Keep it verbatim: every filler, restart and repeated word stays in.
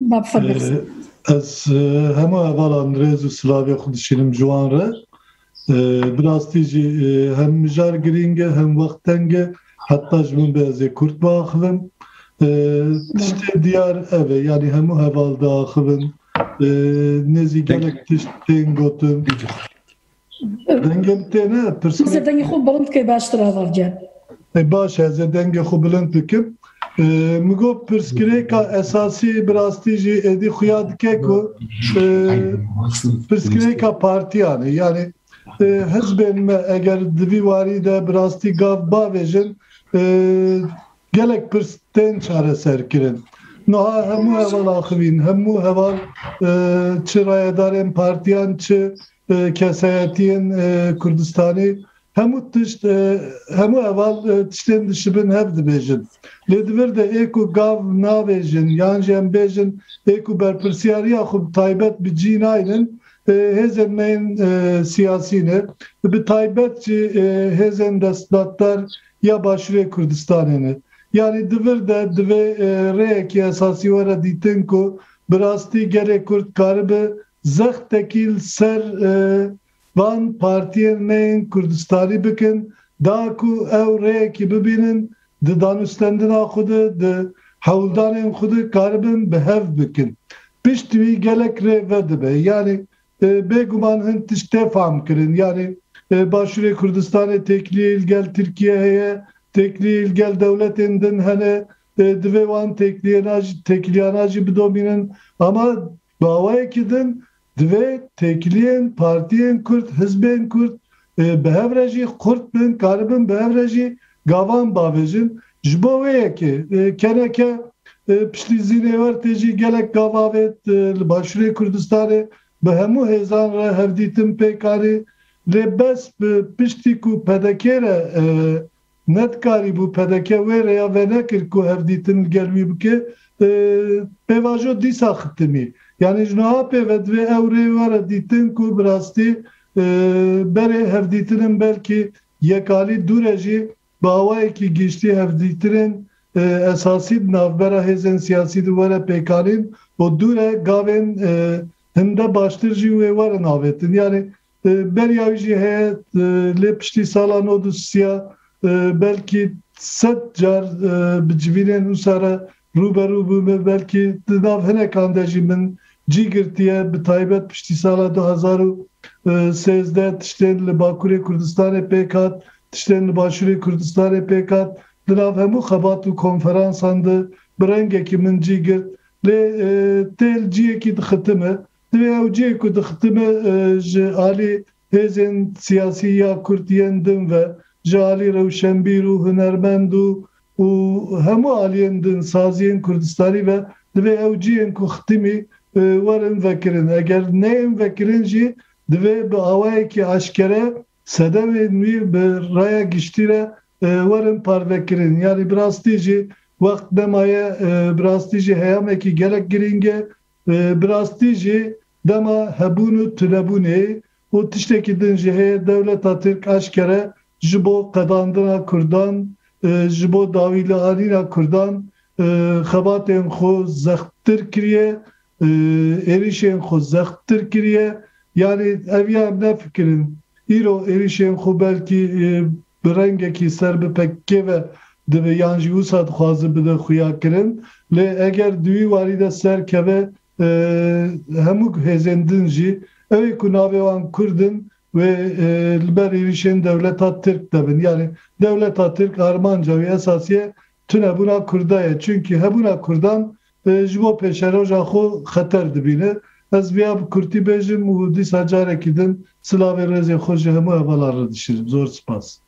Ma bi xwe Ee, berxin. Ez, e, hemû hevalan rêz û silavê xwe dişînim ji wan re. Ee, bi rastî jî, e, hem mijar girîng e, hem wext teng e. Heta ji min be ez ê kurt biaxivim. Ee, Tiştê diyar ev e, yanî hemû heval diaxivin. Ee, nêzî gelek tişt tên gotin. Dengê min tê ne? Pirsgirêk. Dengê xwe bilind bike, baştir heval gel. E, baş e, ez ê dengê xwe bilind bikim. E, min got pirsgirêka esasî bi rastî jî êdî xuya dike ku, e, pirsgirêka partiyan e. Yanî, e, hizbên me eger di vî warî de bi rastî gav bavêjin, e, gelek pirs tên çareserkirin. Niha hemû heval axivîn, hemû heval, e, çi rayedarên partiyan, çi e, kesayetiyên, e, Kurdistanî, hemû tişt, e, hemû heval, e, tiştên dişibin hev dibêjin. Lê di vir de ê ku gav navêjin, yan jî em bêjin, ê ku berpirsiyariya xwe bi taybet bi cî naynin, e, hêzên me yên, e, siyasî ne. Bi taybet jî, e, hêzên desthilatdar ya Başûrê Kurdistanê ne. Yanî di vir de divê, e, rêyekî esasî were dîtin ku bi rastî gelê Kurd karibe zextekî li ser, e, van partiyên me yên Kurdistanî bikin, da ku ew rêyekî bibînin, di danûstendina xwe de, di hewldanên xwe de karibin bi hev bikin. Pişt wî gelek rê vedibe. Yanî, e, bêguman hin tişt tê fam kirin. Yanî, e, Başûrê Kurdistanê têkiliyê li gel Tirkiye heye, têkiliyê li gel dewletên din hene, e, divê wan têkiliyena jî, têkiliyana jî bidomînin. Ama bi awayekî din divê têkiliyên partiyên Kurd, hizbên Kurd, e, bi hev re jî xurt bin, karibin bi hev re jî gavan bavêjin. Ji bo wê yekê, e, keneke, e, piştî zînê wer tê jî gelek gav avêt, e, li Başûrê Kurdistanê bi hemû hêzan re hevdîtin pêk anî. Lê bes bi piştî ku P D K re, e, nedikarîbû P D K wê rêya venekir ku hevdîtin li gel wî bike, e, pêvajo dîsa xitimî. Yanî ji niha pê ve divê ew rê were dîtin ku bi rastî, e, berê hevdîtinin belkî yekalî dûre jî bi awayekî giştî hevdîtinên, e, esasî di navbera hêzên siyasî de were pêkanîn û dûre gavên, e, hinde baştir jî wê werin avêtin. Yanî, e, beriya wî jî heye, e, lê piştî sala nod û sî ya, e, belkî sed car, e, bi civînên wisa re rû be rû bûme, belkî di nav hinekan de jî min cî girtiye, bi taybet piştî sala du hezar û sêzdeh tiştên li Bakurê Kurdistanê pêk hat, tiştên li Başûrê Kurdistanê pêk hat, di nav hemû xebat û konferansan de bi rengekî min cî girt. Lê, e, tê li ciyekî dixitime. Divê ew cihê ku dixitime, e, ji alî hêzên siyasî ya Kurd yên din ve, ji alî rewşenbîr û hunermend û, û hemû aliyên din, saziyên Kurdistanî ve, divê ew cihên ku xitimî, e, werin vekirin. Eger neyên vekirin jî, divê bi awayekî aşkere sedemên wî bi raya giştî re, e, werin parvekirin. Yanî bi rastî jî wext nemaye, e, bi rastî jî heyamekî gelek girîng e. E, bi rastî jî dema hebûn û tunebûnê û tiştekî din jî heye, dewleta Tirk aşkere ji bo qedandina Kurdan, e, ji bo dawîlianîna Kurdan, e, xebatên xwe zexttir kiriye, e, êrîşên xwe zexttir kiriye. Yanî ev ya em nefikirin. Îro êrîşên xwe belkî, e, bi rengekî ser bi P K K ve dibe yan jî wisa dixwaze bide xuya kirin. Lê eger di wî warî de ser keve, e, hemû hêzên din jî, ew ê ku navê wan Kurd in, wê, e, li ber êrîşên dewleta Tirk de bin. Yanî dewleta Tirk armanca wî esasî ye tunebûna Kurda ye. Çunkî hebûna Kurdan, e, ji bo pêşeroja xwe xeter dibîne. Ez viya bi kurtî bêjim û dîsa carekî din silavê rêzê xwe ji hemû hevalan re dişînim. Zor spas.